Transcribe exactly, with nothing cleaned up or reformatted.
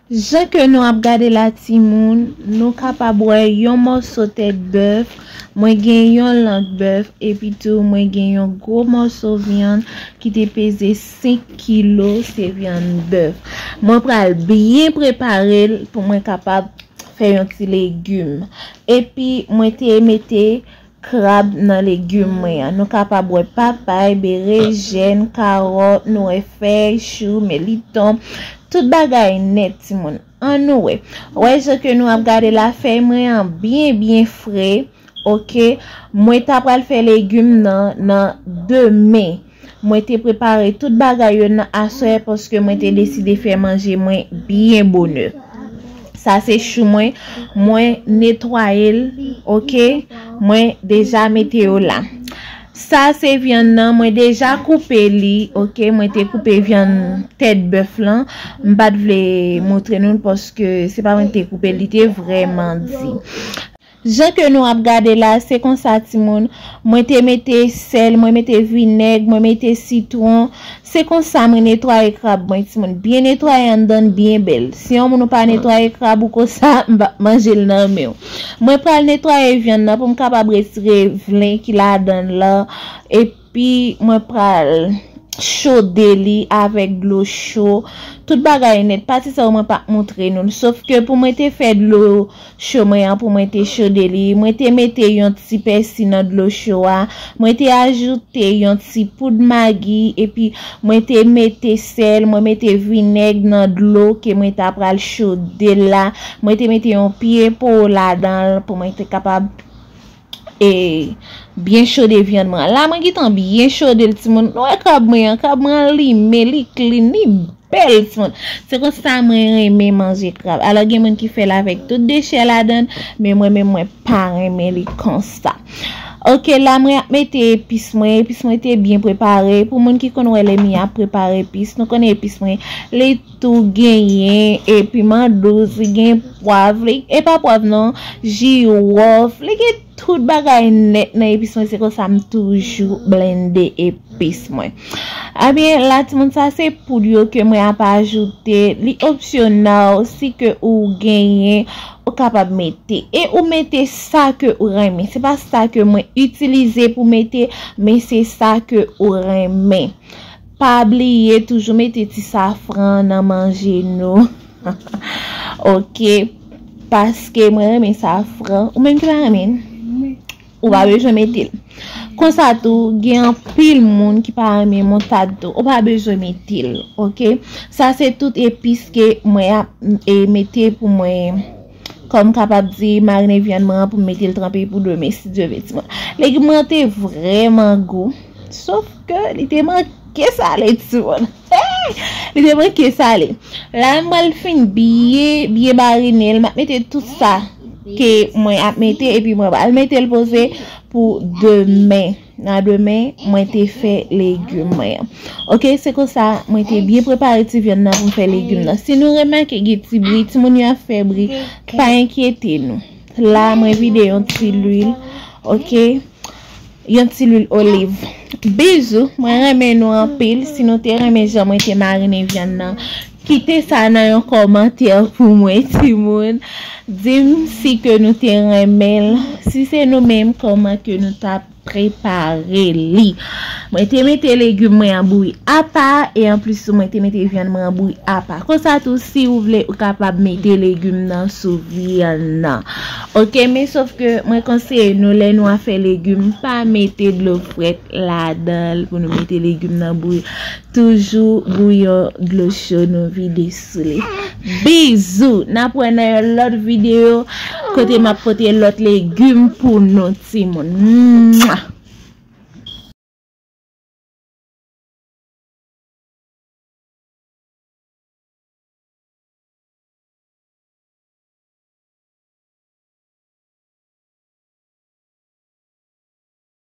Jan ke nou ap gade la, timoun, nou kapab wè yon mòso tèt bèf, mwen gen yon lang bèf, epi tou mwen gen yon gwo mòso vyann ki te peze senk kilo, se vyann bèf. Mwen pral byen prepare l pou mwen kapab fè yon ti legim. Epi mwen te mete krab nan legim mwen an. Nou kapab wè papay, berejèn, kawòt, nou wè fèy, chou, meliton, tout bagay nèt, timoun. Ann nou wè. Wè jan ke nou ap gade la, fèy mwen an byen, byen fre. Oke, mwen ta pral fè legim nan, nan demen. Mwen te prepare tout bagay yo nan aswè paske mwen te deside fè manje mwen byen bonè. Sa se chou mwen, mwen netwaye l, oke? Mwen deja mete yo la. Sa se vyann nan, mwen deja koupe li, oke? Mwen te koupe vyann tèt bèf lan. M pa t vle montre nou l paske se pa mwen ki te koupe l, li te vrèman di. Jan ke nou ap gade la, se konsa, timoun. Mwen te mete sèl, mwen mete vinèg, mwen mete sitwon. Se konsa mwen netwaye krab mwen, timoun. Byen netwaye anndan l, byen bèl. Si yon moun ou pa netwaye krab ou konsa, m p ap manje l nan men w. Mwen pral netwaye vyann nan pou m kapab retire vlen ki ladan l lan. Epi mwen pral chode li avèk dlo cho. Tout bagay nèt. Pati sa yo mwen p ap montre nou l. Sof ke pou mwen te fè dlo cho mwen an, pou mwen te chode li, mwen te mete yon ti pèsi nan dlo cho a. Mwen te ajoute yon ti poud magi, epi mwen te mete sèl, mwen mete vinèg nan dlo ke mwen ta pral chode l la. Mwen te mete yon pye po ladan l pou mwen te kapab e byen chode vyann mwen an. La, mwen gentan byen chode l, timoun. Nou wè krab mwen an, krab mwen an limen, li clean, li bèl, timoun. Se konsa mwen renmen manje krab. Alò, gen moun ki fè l avèk tout dechè ladan l, men mwen menm, mwen pa renmen li konsa. Oke, la, mwen ap mete epis mwen. Epis mwen te byen prepare. Pou moun ki konn wè Lemi ap prepare epis, nou konnen epis mwen, li tou genyen, e piman dous, li gen pwav, li, e pa pwav non, jiwòf, li gen tout bagay nèt nan epis mwen, se konsa m toujou blende epis mwen. Ebyen, la, timoun, sa se poud yo ke mwen ap ajoute, li opsyonèl, si ke ou genyen, ou kapab mete. E ou mete sa ke ou renmen. Se pa sa ke mwen itilize pou mete, men se sa ke ou renmen. Pa bliye toujou mete ti safran nan manje nou. Oke. Paske mwen renmen safran. Ou menm ki pa renmen l, ou pa bezwen mete l. Konsa tou, gen anpil moun ki pa renmen moutad tou. Ou pa bezwen mete l. Oke. Sa se tout epis ke mwen ap e mete pou mwen. Kòm m kapab di, marine vyann mwen an pou m mete l tranpe pou demen, si Dye vle, timoun. Legim mwen an te vrèman gou. Sof ke li te manke sale, timoun. Li te manke sale. La, m pral fin byen, byen marine l. M ap mete tout sa ke mwen ap mete, epi mwen pral mete l poze pou demen. Nan demen, mwen te fè legim mwen an. Oke, se konsa, mwen te byen prepare ti vyann nan pou m fè legim nan. Si nou remake gen ti bri, timoun yo ap fè bri, pa enkyete nou. La, mwen vide yon ti lwil, oke? Yon ti lwil oliv. Bizou, mwen renmen nou anpil. Si nou te renmen jan mwen te marine vyann nan, kite sa nan yon kòmantè pou mwen, timoun. Di m si ke nou te renmen l. Si se nou menm, kòman ke nou t ap prepare li. Mwen te mete legim mwen an bouyi apa, e anplis tou mwen te mete vyann mwen an bouyi apa. Konsa tou, si ou vle, ou kapab mete legim nan sou vyann nan. Oke, men sof ke mwen konseye nou, lè nou ap fè legim, pa mete dlo frèt ladan l pou nou mete legim nan bouyi. Toujou bouyon dlo cho nou vide sou li. Bizou! N ap wè nan yon lòt videyo kote m ap pote lòt legim pou nou, timoun. Mwa!